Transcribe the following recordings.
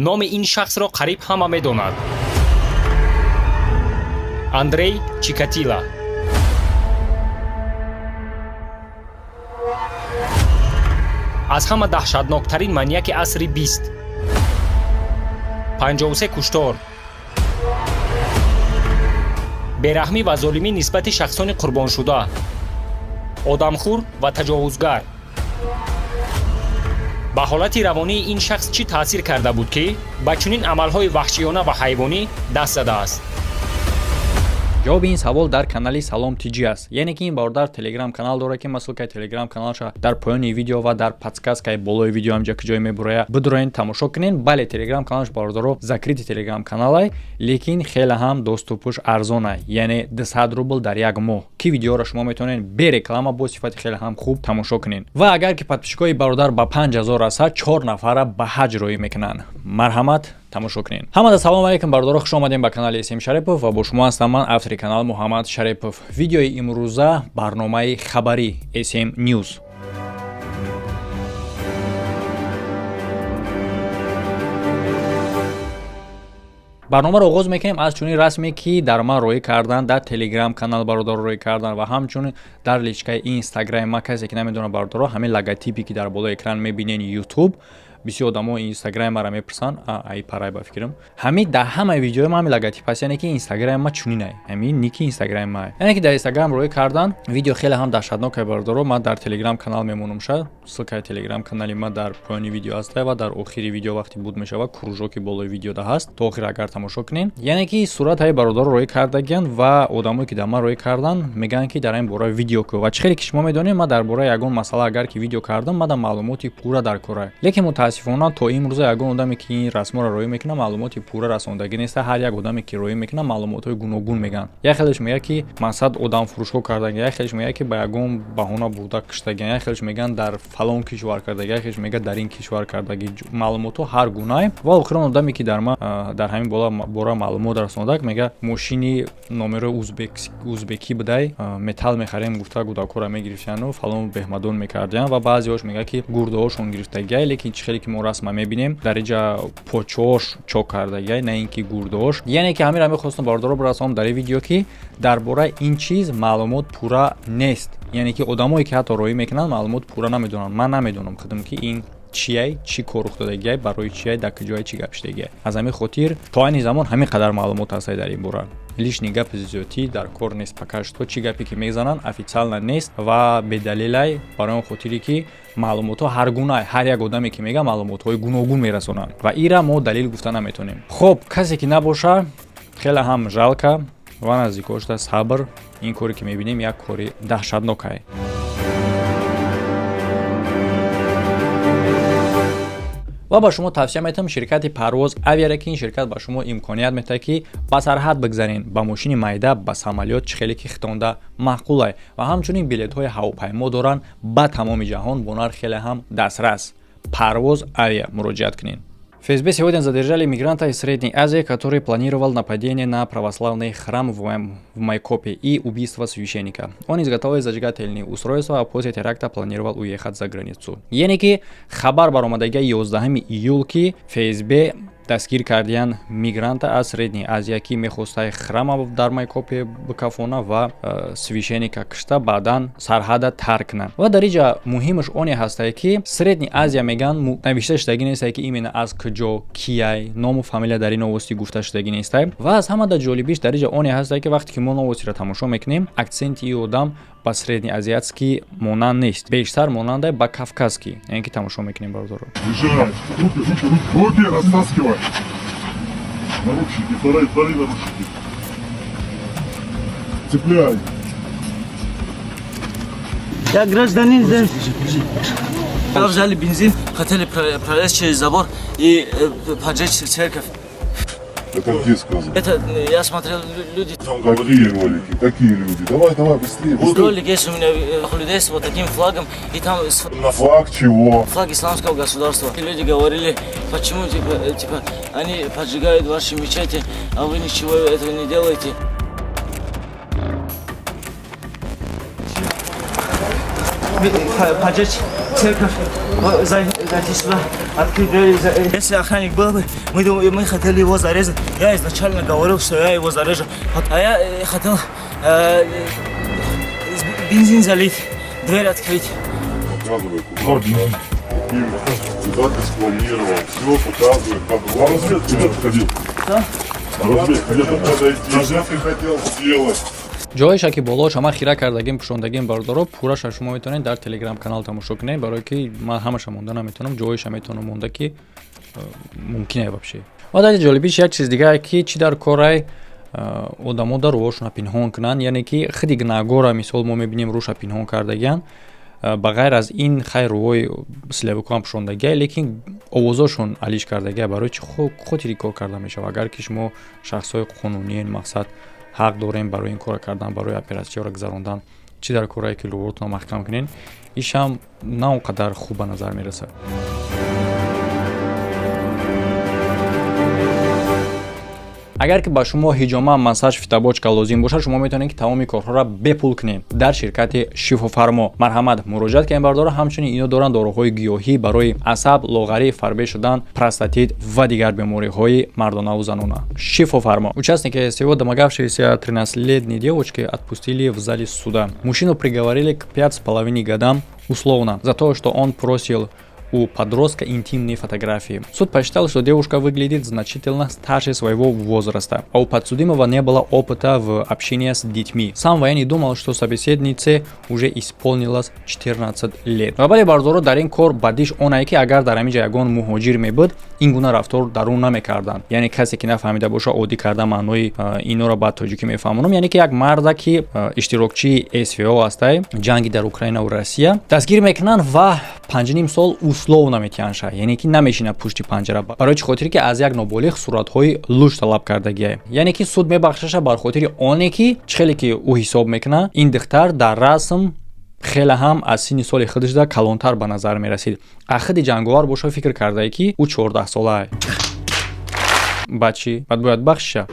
Номи ин шахсро қариб ҳама медонад: Андрей Чикатила. Аз ҳама даҳшатноктарин маньяки асри бист. 53 куштор, бераҳмӣ ва золимӣ нисбати шахсони қурбоншуда, одамхӯр ва таҷовузгар. Ба ҳолати равонии ин шахс чӣ таъсир карда буд, ки ба чунин амалҳои ваҳшиёна ва ҳайвонӣ даст задааст? Ҷавоби ин савол дар канали Салом Тиҷӣ аст. Яъне ки ин бародар телеграм канал дорад, ки ман ссылкаи телеграм каналша дар поёни видео ва дар подсказкаи болои видео ҳамҷа ки ҷое мебуроя, бидуроен, тамошо кунен. Бале, телеграм каналш, бародаро, закрытый телеграм каналай, лекин хеле ҳам доступуш арзонай, яъне 200 рубл дар як моҳ, ки видеоро шумо метавонед бе реклама, бо сифати хеле ҳам хуб тамошо кунед. Ва агар ки подписчикои бародар ба 5000 расад, чор нафара ба ҳаҷ роҳӣ мекунанд. Марҳамат, тамошо кунед. Ҳамада салом алейкум, бародаро, хуш омадем ба канали См Шарипов ва бо шумо ҳастам ман, автори канал Муҳаммад Шарипов. Видеои имрӯза барномаи хабарӣ СМ News. Барномаро оғоз мекунем аз чунин расме, ки дар ман роҳӣ кардан дар телеграм канал, бародаро, роҳӣ кардан ва ҳамчунин дар личкаи инстаграми ман. Касе ки намедонад, бародаро, ҳамин логотипе, ки дар болои экран мебинен, Ютуб. Бисёр одамо инстаграми мара мепурсанд, ай парай ба фикрам. Ҳамин дар ҳамаи видеои ман ҳамин логотип ҳаст, яъне ки инстаграми ма чунинай, ҳамин ники инстаграми ма. Яъне ки дар инстаграм роҳӣ кардан видео хеле ҳам даҳшатнокай, бародаро. Ман дар телеграм канал мемонам ша, ссылкаи телеграм канали ма дар поёни видео ҳаста ва дар охири видео вақте буд мешавад, кружоки болои видеода ҳаст, то охир агар тамошо кунем. Яъне ки суратҳои бародаро роҳӣ кардагиянд ва одамое, ки дар ман роҳӣ кардан, мегӯянд, ки дар ин бора видео ку. Ва чӣ хеле ки шумо медонед, ман дар бораи ягон масъала агар ки видео кардам, ман дар маълумоти пурра дар кора. Лекин мутаассифона то имрӯза ягон одаме, ки ин расморо роҳӣ мекунад, маълумоти пурра расондагӣ неста. Ҳар як одаме, ки роҳӣ мекунад, маълумотҳои гуногун мегӯянд. Як хелеш мегӯяд, ки мақсад одамфурӯшҳо кардагӣ, як хелеш мегӯяд, ки ба ягон баҳона бурда киштагиан, як хелеш мегӯянд, дар фалон кишвар кардагӣ, як хелеш мегӯяд, дар ин кишвар кардагӣ. Маълумотҳо ҳар гунае. Ва охирон одаме, ки дар ман дар ҳамин бора маълумот расондак, мегӯяд, мошини номерои узбекӣ будай, металл мехарем гуфта, гудакора мегирифтияну фалон беҳмадон мекардиян. Ва баъзеҳош мегӯяд, ки гурдаҳошон гирифтагиай, лекин чӣ хеле ки мо расма мебинем, дар инҷа почош чок кардагиай, на ин ки гурдаҳош. Яъне ки ҳаминро мехостам, бародаро, бирасонам дар ин видео, ки дар бораи ин чиз маълумот пурра нест. Яъне ки одамое, ки ҳатто роҳӣ мекунанд, маълумот пурра намедонанд. Ман намедонам худам, ки ин чияй, чӣ кор рух додагиай, барои чияй, дар куҷое чӣ гап шудагиай. Аз ҳамин хотир то айни замон ҳамин қадар маълумот ҳастай дар ин бора. Лишний гапи зиёдтӣ дар кор нест. Пока что чӣ гапе ки мезананд, официально нест ва бедалилай, барои он хотире ки маълумотҳо ҳар гуна, ҳар як одаме, ки мега, маълумотҳои гуногун мерасонанд ва ира мо далил гуфта наметонем. Хоб, касе ки набоша, хеле ҳам жалко ва наздикошта сабр. Ин коре, ки мебинем, як кори даҳшатнокае. Ва ба шумо тавсия метавам ширкати Парвоз Авиара, ки ин ширкат ба шумо имконият метаҳад, ки ба сарҳад бигзарен ба мошини майда, ба самолёт, чӣ хеле ки хитонда маъқулай. Ва ҳамчунин билетҳои ҳавопаймо доранд ба тамоми ҷаҳон бо нарх хеле ҳам дастрас. Парвоз Авиа муроҷиат кунед. ФСБ сегодня задержали мигранта из Средней Азии, который планировал нападение на православный храм в Майкопе и убийство священника. Он изготовил зажигательные устройства, а после теракта планировал уехать за границу. Яъне ки хабар баромадагия 11 июл, ки ФСБ дастгир кардиян мигранта аз Средней Азия, ки мехостаи храма дар Майкопе бикафона ва священника кишта, баъдан сарҳада тарк кунад. Ва дар инҷа муҳимаш оне ҳастае, ки Средней Азия меган, навишта шудагӣ нестае, ки именно аз куҷо, кияй, ному фамилия дар ин новости гуфта шудагӣ нестае. Ва аз ҳамада ҷолибиш дар инҷа оне ҳастае, ки вақте ки мо новостиро тамошо мекунем, акценти ин одам ба среднеазиатский монанд нест, бештар монанда ба кавказский. Яъне ки тамошо мекунем, бародаро. Лежать. Руки, руки, руки, руки растаскивай. Наручники, вторые, вторые наручники. Цепляй. Я гражданин здесь. Взяли бензин, хотели пролезть через забор и поджечь церковь. Это где сказано? Это я смотрел, люди. Какие ролики? Какие люди? Давай, давай, быстрее, быстрее. Ролик есть у меня людей с вот таким флагом, и там На флаг чего? Флаг исламского государства. И люди говорили, почему типа они поджигают ваши мечети, а вы ничего этого не делаете. Поджечь церковь. Зайти сюда, открыть дверь. Если охранник был бы, мы, думали, мы хотели его зарезать. Я изначально говорил, что я его зарежу. А я хотел бензин залить, дверь открыть. Показывай, куда, каким, куда ты спланировал. Все показывай. На разведку где ты ходил? Что? На разведку где ты подойти? Что ты хотел сделать? Ҷоеша ки болош ҳама хира кардагим, пӯшондагим, бародаро, пурраша шумо метавонед дар телеграм канал тамошо кунед, барое ки ман ҳамаша монда наметавонам. Ҷоеша метавонам монда, ки мумкине вообще. Ва дар ҷолибиш як чиз дигар, ки чӣ дар корай одамо дар рӯҳошона пинҳон кунанд, яъне ки худи гунаҳгора, мисол, мо мебинем, рӯша пинҳон кардагиан. Ба ғайр аз ин, хайр, рӯҳои силовикоам пӯшондагия, лекин овозошон алиш кардагия. Барои чӣ хотири кор карда мешавад? Агар ки шумо шахсҳои қонуниен, мақсад, ҳақ дорем барои ин кора кардан, барои оператсияро гузарондан, чӣ дар корае ки рӯҳотонро маҳкам кунен? Ишам на он қадар хуб ба назар мерасад. Агар ки ба шумо ҳиҷома, массаж, фитобочка лозим бошад, шумо метавонед, ки тамоми корҳоро бепул кунед дар ширкати Шифофармо. Марҳамат, муроҷиат кунед, бардора. Ҳамчунин ино доранд доруҳои гиёҳӣ барои асаб, лоғарӣ, фарбе шудан, простатит ва дигар бемориҳои мардонаву занона. Шифофармо. Участники СВО, домогавшиеся 13-летней девочки, отпустили в зале суда. Мужчину приговорили к 5,5 годам условно за то, что он просил у подростка интимные фотографии. Суд посчитал, что девушка выглядит значительно старше своего возраста, а у подсудимого не было опыта в общении с детьми. Сам военный думал, что собеседнице уже исполнилось 14 лет. Ва бале, бардоро, дар ин кор бадиш онае, ки агар дар ҳамин ҷа ягон муҳоҷир мебуд, ин гуна рафтор дар ӯ намекарданд. Яъне касе ки нафаҳмида боша, оддӣ карда маънои инора ба тоҷикӣ мефаҳмонам. Яъне ки як марда, ки иштирокчии СВО ҳастай, ҷанги дар Украинаву Россия, дастгир мекунанд ва 5,5 сол условно метиҳанд, яъне ки намешинад пушти панҷара. Барои чӣ хотире ки аз як ноболиғ суратҳои луч талаб кардагия. Яъне ки суд мебахшаша бар хотири оне, ки чӣ хеле ки ӯ ҳисоб мекунад, ин духтар дар расм хеле ҳам аз синни соли худашда калонтар ба назар мерасид, а худи ҷанговар боша фикр кардае, ки ӯ 14-солаа. Баъд чӣ? Баъд бояд бахшиша.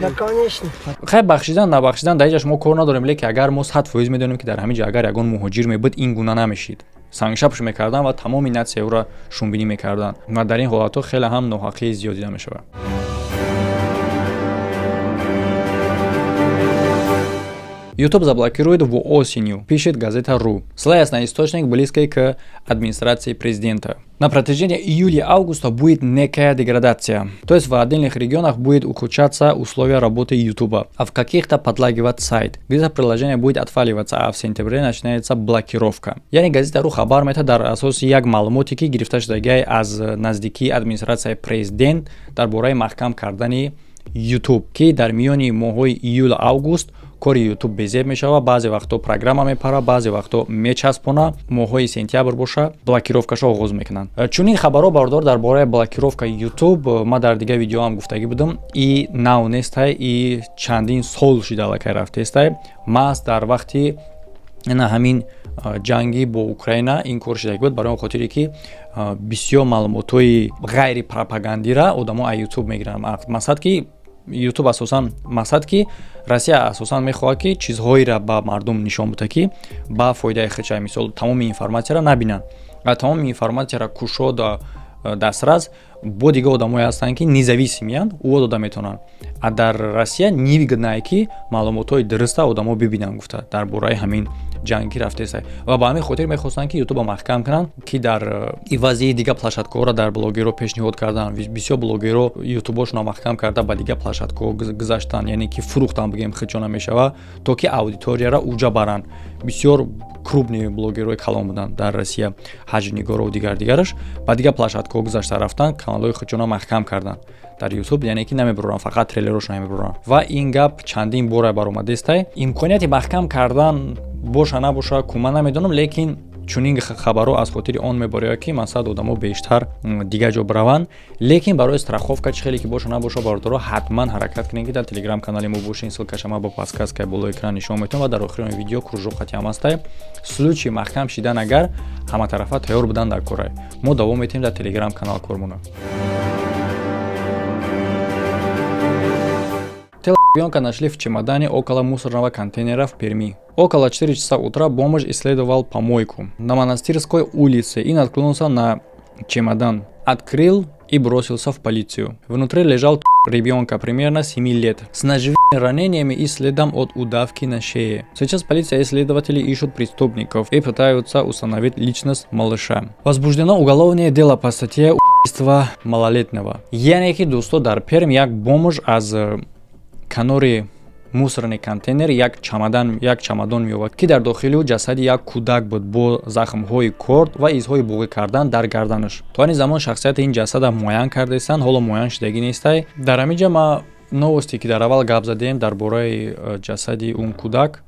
Хай, бахшидан, набахшидан дар ҷаш мо кор надорем, лекин агар мо 100% медонем, ки дар ҳамин ҷо агар ягон муҳоҷир мебуд, ин гуна намешид, сангшапш мекарданд ва тамоми нация ӯро шумбинӣ мекарданд. Ва дар ин ҳолатҳо хеле ҳам ноҳақии зиёд дида мешавад. YouTube заблокирует в осенью, пишет газета РУ, ссылаясь на источник, близкий к администрации президента. На протяжении июля-августа будет некая деградация. То есть в отдельных регионах будет ухудшаться условия работы YouTube, а в каких-то подлагивать сайт. Где-то приложение будет отваливаться, а в сентябре начинается блокировка. Яъне газета РУ хабар мета дар асоси як маълумоте, ки гирифта шудагиай аз наздикии администратсияи президент дар бораи маҳкам кардани YouTube, ки дар миёни моҳҳои июл август кори YouTube безеб мешавад, баъзе вақтҳо программа мепара, баъзе вақтҳо мечаспона, моҳҳои сентябр боша, блокировкашо оғоз мекунанд. Чунин хабарҳо, бардор, дар бораи блокировкаи YouTube ман дар дигар видеоам гуфтагӣ будам. И нав нестай, и чандин сол шида аллакай рафтестай. Маҳз дар вақти на ҳамин ҷанги бо Украина ин кор шидаги буд, барои он хотире ки бисёр маълумотҳои ғайри пропагандира одамо аз YouTube мегиранд. Мақсад ки YouTube асосан, мақсад ки Россия асосан мехоҳад, ки чизҳоеро ба мардум нишон буда, ки ба фоидаи худша. Мисол, тамоми информатсияро набинанд ва тамоми информатсияро кушода дастрас бо дигар одамое ҳастанд, ки независимиянд, ӯ дода метавонанд. А дар Россия невыгоднае, ки маълумотҳои дуруста одамо бибинанд, гуфта, дар бораи ҳамин ҷанг ки рафтеста. Ва ба ҳамин хотир мехостанд, ки ютуба маҳкам кунанд, ки дар ивази дигар площадкаҳоро дар блогерро пешниҳод кардан. Бисёр блогерро ютубошонро маҳкам карда, ба дигар площадкаҳо гузаштанд, яъне ки фурӯхтан, бигем, худшона мешавад, то ки аудиторияро уҷа баранд. Бисёр крупный блогерҳои калон буданд дар Россия, Ҳаҷнигоров, дигар дигараш, ба дигар площадкаҳо гузашта рафтанд, каналҳои худшона маҳкам карданд дар Ютуб, яъне ки намебуранд, фақат трейлерошо намебуранд. Ва ин гап чандин бора баромадестай. Имконияти маҳкам кардан боша, набоша, кума намедонам, лекин чунин хабарҳо аз хотири он мебарояд, ки масалан, одамо бештар дигар ҷо бираванд. Лекин барои страховка, чӣ хеле ки боша, набоша, бародаро, ҳатман ҳаракат кунед, ки дар телеграм канали мо бошед. Ссылкаша ма бо подсказкаи болои экран нишон метавон ва дар охири видео кружок хати ҳам ҳастай. Случаи маҳкам шидан агар, ҳаматарафа тайёр будан дар корай. Мо давом метиҳем дар телеграм канал кормона. Тело ребенка нашли в чемодане около мусорного контейнера в Перми. Около 4 часа утра бомж исследовал помойку на Монастырской улице и наткнулся на Чемодан открыл и бросился в полицию. Внутри лежал ребенка примерно 7 лет с ножевыми ранениями и следом от удавки на шее. Сейчас полиция и следователи ищут преступников и пытаются установить личность малыша. Возбуждено уголовное дело по статье убийство малолетнего. Яъне ки, дӯсто, дар Перм як бомж аз канори мусорный контейнер як чамадан, як чамадон меёбад, ки дар дохили ӯ ҷасади як кӯдак буд бо захмҳои корд ва изҳои буғӣ кардан дар гарданаш. То ҳани замон шахсияти ин ҷасада муайян кардаистанд, ҳоло муайян шудагӣ нестай. Дар ҳамин ҷа ма новосте, ки дар аввал гап задем дар бораи ҷасади он кӯдак,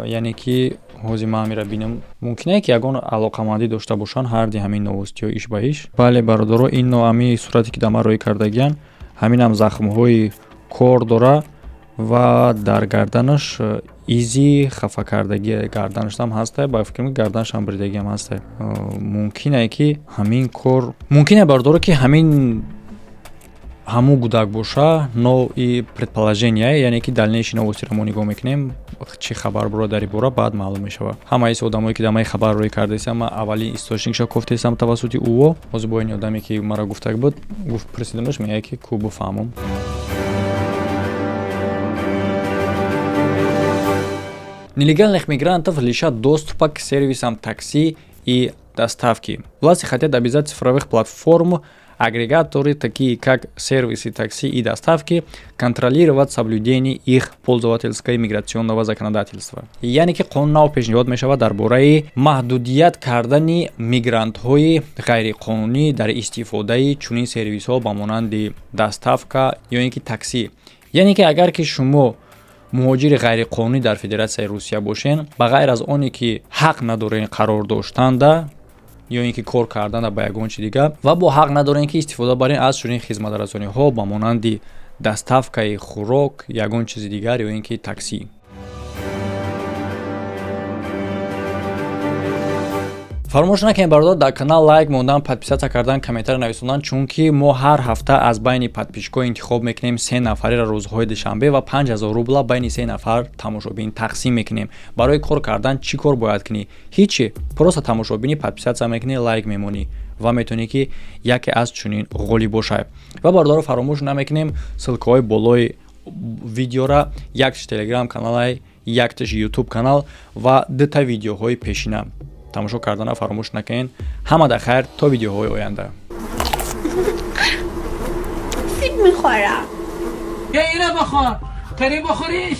яъне ки ҳозир ман ҳамира бинам, мумкине ки ягон алоқамандӣ дошта бошанд ҳарди ҳамин новостиҳо иш ба иш. Бале, бародаро, ин ҳамин сурате, ки дар ман рӯй кардагиян, ҳаминам захмҳои кор дора ва дар гарданаш изи хафакардагӣ гарданашам ҳаста. Ба фикрам, гарданашам бридагиам ҳаста. Мумкине ки ҳамин кор, мумкине, бародаро, ки ҳамин ҳамун кӯдак боша, но и предположение, яъне ки дальнейший новостиро мо нигоҳ мекунем, чӣ хабар буро дар ин бора, баъд маълум мешавад. Ҳамаи одамое, ки дар ман хабар рӯй кардаистам, ман аввалин источникша кофтаистам тавассути ӯо. Ҳозир бо ин одаме, ки мара гуфтак буд, гуфт, пурсидамаш, мегӯяд, ки ку буфаҳмам. Нелегальных мигрантов лишат доступа к сервисам такси и доставки. Власти хотят обязать цифровых платформ агрегаторы, такие как сервисы такси и доставки, контролировать соблюдение их пользовательского миграционного законодательства. Яъне ки қонун нав пешниҳод мешавад дар бораи маҳдудият кардани мигрантҳои ғайриқонунӣ дар истифодаи чунин сервисҳо ба монанди доставка ё ин ки таксӣ. Яъне ки агар ки шумо муҳоҷири ғайриқонунӣ дар Федератсияи Русия бошен, ба ғайр аз оне ки ҳақ надорен қарор доштанда ё ин ки кор карданда ба ягон чи дигар, ва бо ҳақ надорем, ки истифода барем аз чунин хизматрасониҳо ба монанди доставкаи хӯрок, ягон чизи дигар ё ин ки таксӣ. Фаромӯш накунед, бародар, дар канал лайк мондан, подписаться кардан, комментарий нависондан, чунки мо ҳар ҳафта аз байни подписчикҳо интихоб мекунем се нафареро рӯзҳои душанбе ва 5000 рубла байни се нафар тамошобин тақсим мекунем. Барои кор кардан чӣ кор бояд кунӣ? Ҳичи, просто тамошобинӣ, подписаться мекунӣ, лайк мемонӣ ва метавонӣ, ки яке аз чунин ғолиб бошай. Ва, бародаро, фаромӯш намекунем ссылкаҳои болои видеора: якташ телеграм каналай, якташ ютуб канал ва дута видеоҳои пешина тамошо кардана фаромӯш накунед. Ҳамада хайр, то видеоҳои оянда. سیب میخورم. بیا اینو بخور، تری بخوریش.